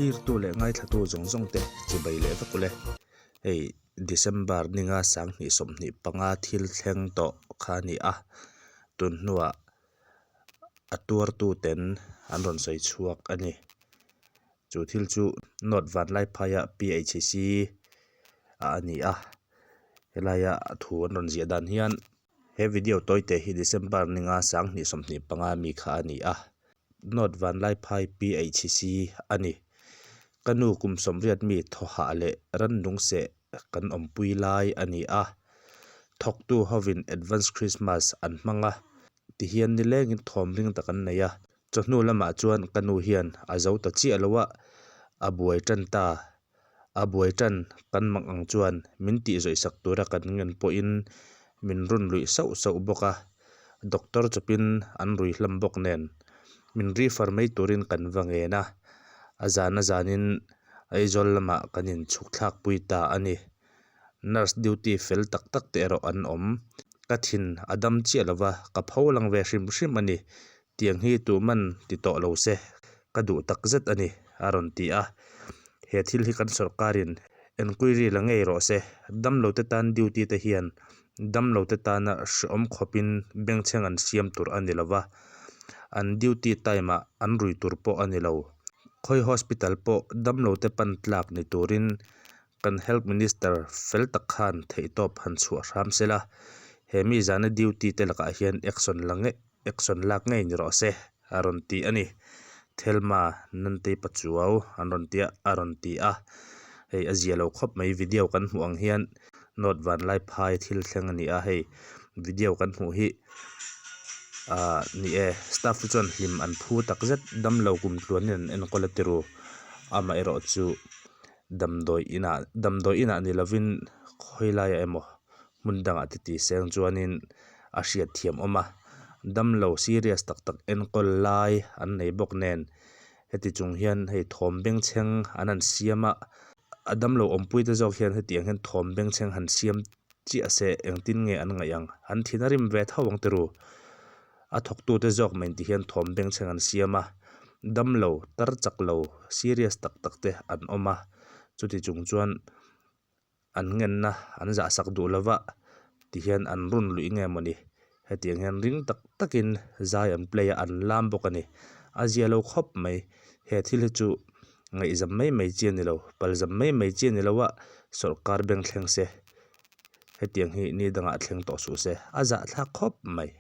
Thlirtu leh ngaithlatu zawng zawng te chibai leh vek ule. Hei December ninga 2025 thil thleng tawh kha a ni a, tun hnuah a tuartu ten an rawn sawi chhuak a ni. Chu thil chu North Vanlaiphai-a PHC ah a ni a, helaia thu an rawn ziah dan hian he video tawite hi December ninga 2025 mi kha a ni a, North Vanlaiphai PHC a ni. Ka nu kum 80 mi thawhah leh rannung seh kan awmpui lai a ni a, thawktu hovin Advance Christmas an hmang a, tihian nilengin thawm ring tak an nei a. Chawhnu lamah chuan ka nu hian a zo ta chiah lo a, a buai tan ta. A buai tan kan mak ang chuan min tih zawih sak tura kan ngen pawhin min rawn luih sauh sauh bawk a, doctor chawpin an rui hlam bawk nen min refer mai turin kan va ngen a, a zan a zanin Aizawl lamah kan inchhuk thlak pui ta a ni. Nurse duty fel tak tak te erawh an awm. Ka thin a dam chiah lo va, ka pho lang ve hrim hrim a ni. Tiang hi tuman ti tawh lo se, ka duh tak zet a ni, a rawn ti a. He thil hi kan sawrkarin enquiry la ngei rawh se. Damlote tan duty te hian damlote tana hrehawm khawpin bengchheng an siam tur a ni lo va, an duty time ah an rui tur pawh a ni lo. Khawi hospital pawh damlote pan tlak ni turin Kan Health Minister fel tak khan theihtawp han chhuah hram se la, he mi zana duty te lakah hian action la nge action lak ngei ni rawh se, a rawn ti a ni. Thelma Nantei Pachuau an rawn tia a rawn ti a, hei a zia lo khawp mai video kan hmuh ang hian North Vanlaiphai thil thleng a ni a, hei video kan hmuh hi ahh ni e staff te chuan hlim an phu takzet damlo kumtluanin an enkawl a tiru amaherawh chu. Damdawi inah damdawi inah ni lovin khawi laiah emaw hmun dangah te ti seng chuanin a hriat thiam awm a, damlo serious tak tak enkawl lai an nei bawk nen heti chung hian hei thawm bengchheng an han siam a, a damlo awmpui te zawk hian hetiang hian thawm bengchheng han siam chiah se engtin nge an ngaih ang, an thin a rim ve tho ang tiraw. A thawktute zawk mai ti hian thawm bengchheng an siam a, damlo, tar chak lo, serious tak tak te an awm a, chuti chung chuan an ngenna an zah sak duh lova ti hian an run luih nge mawni hetiang hian ring tak takin zai an play a an lam bawk a ni, a zia lo khawp mai, he thil hi chu ngaihzam mai mai chi a ni lo, palzam mai mai chi a ni lo a, sawrkar beng thleng se hetiang hi ni dangah thleng tawh suh se, a zahthlak khawp mai.